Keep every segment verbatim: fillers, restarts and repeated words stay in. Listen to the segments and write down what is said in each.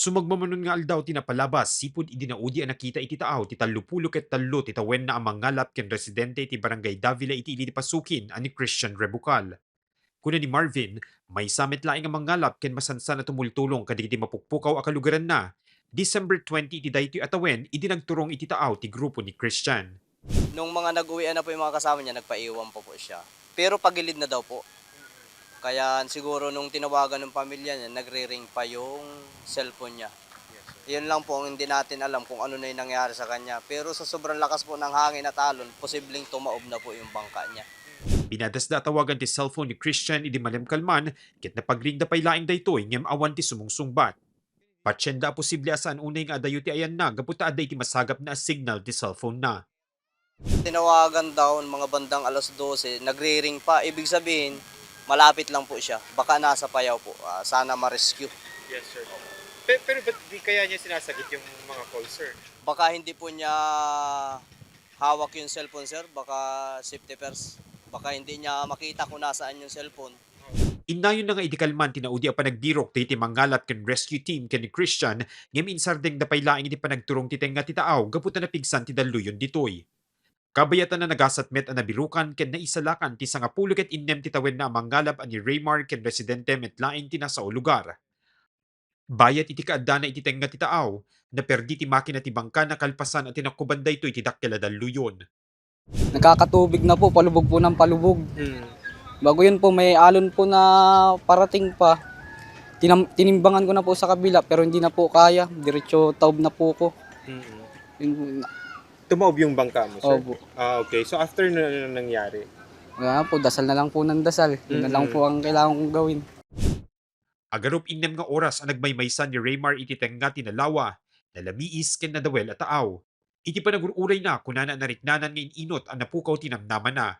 Sumagmamano nga aldaw ti napalabas, sipud idi naudi a nakita iti taaw ti tallopulo ket tallo ti tawenna a mangalap ken residente iti Barangay Davila iti ili ti Pasukin a ni Christian Rebucal. Kuna ni Marvin, maysa met laeng a mangalap ken masansan a tumultulong kadagiti mapukpukaw a kalugaranna. December twenty iti daytoy a tawen idi nagturong iti taaw ti grupo ni Christian. Nung mga nag-uwian na po yung mga kasama niya, nagpaiwan pa po siya. Pero pagilid na daw po. Kaya siguro nung tinawagan ng pamilya niya, nagre-ring pa yung cellphone niya. Yun lang po ang hindi natin alam kung ano na yung nangyari sa kanya. Pero sa sobrang lakas po ng hangin at alon, posibleng tumaob na po yung bangka niya. Pinadasda a tawagan ti cellphone ni Christian idi malemkalman, ket napagringda pay laeng daytoy ngem awan ti sumungsungbat. Patienda a posible a saan unay nga adayo ti ayanna gapu ta adda iti masagapna a signal ti cellphone na. Tinawagan daw mga bandang alas dose, nagre-ring pa. Ibig sabihin, malapit lang po siya. Baka nasa Payao po. Ah, sana ma-rescue. Yes, sir. Pe-, pero ba't di kaya niya sinasagip yung mga call, sir? Baka hindi po niya hawak yung cellphone, sir. Baka safety first. Baka hindi niya makita kung nasaan yung cellphone. Innayon na nga idi kalman ti naudi a panagdirok dagiti mangalap ken rescue team ken ni Christian, ngem insardengda pay laeng iti panagturong ti tengnga ti taaw gapu ta napigsan ti dalluyon ditoy. Kabayatan a nagasat met a nabirukan ken naisalakan ti sangapulo ket innem ti tawenna a mangalap a ni Raymar ken residente met laeng ti nasao lugar. Bayat iti kaaddana iti tengnga ti taaw, naperdi ti makina ti bangkana kalpasan a tinakkuban daytoy ti dakkel a dalluyon. Nagkakatubig na po, palubog po ng palubog. Mm. Bago yun po, may alon po na parating pa. Tinam-, tinimbangan ko na po sa kabila, pero hindi na po kaya. Diretso taob na po ko. Mm. Yun po na- Tumaob yung bangka mo, sir? Opo. Ah, okay. So, after na, na nangyari? Wala na po, dasal na lang po ng dasal. Yun na lang Mm. po ang kailangan kong gawin. Agarup innem nga oras a nagmaymaysa ni Raymar iti tengnga ti nalawa, nalamiis ken nadawel a taaw. Iti panagur-urayna, kunana a nariknanan nga in-inut a napukaw ti namnamana.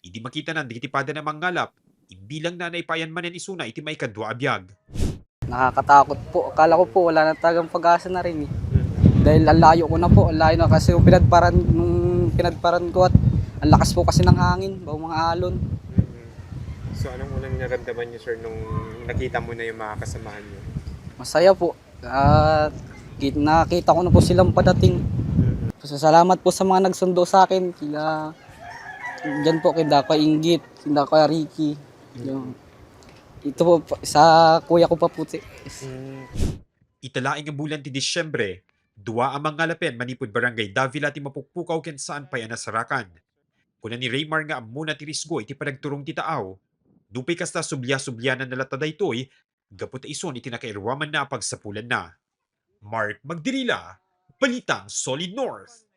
Idi makitanan dagiti pada a mangalap, imbilangna a naipayan manen isuna iti maikadua a biag. Nakakatakot po. Akala ko po wala na talagang pag-asa na rin eh. Dahil ang layo ko na po, ang layo na kasi yung pinadparan, nung pinadparan ko at ang lakas po kasi ng hangin, bawang mga alon. Mm. So, anong unang naramdaman niyo, sir, nung nakita mo na yung mga kasamahan niyo? Masaya po. At kit-, nakita ko na po silang padating. Mm. Pasasalamat po sa mga nagsundo sa akin. Sila, dyan po, kay Dakoy Inggit, kay Dakoy Ricky. Mm. Yung, ito po, sa kuya ko pa po, ti-, Mm. Ita laeng nga bulan ti Disyembre, dua a mangalapen manipud Barangay Davila ti mapukpukaw ken saan pay a nasarakan. Kuna ni Raymar nga ammona ti risgo iti panagturong ti taaw. Nupay kasta, sublia-sublianan na latta daytoy, gapu ta isun iti nakairuamanna a pagsapulanna. Mark Magdirila, Balitang Solid North.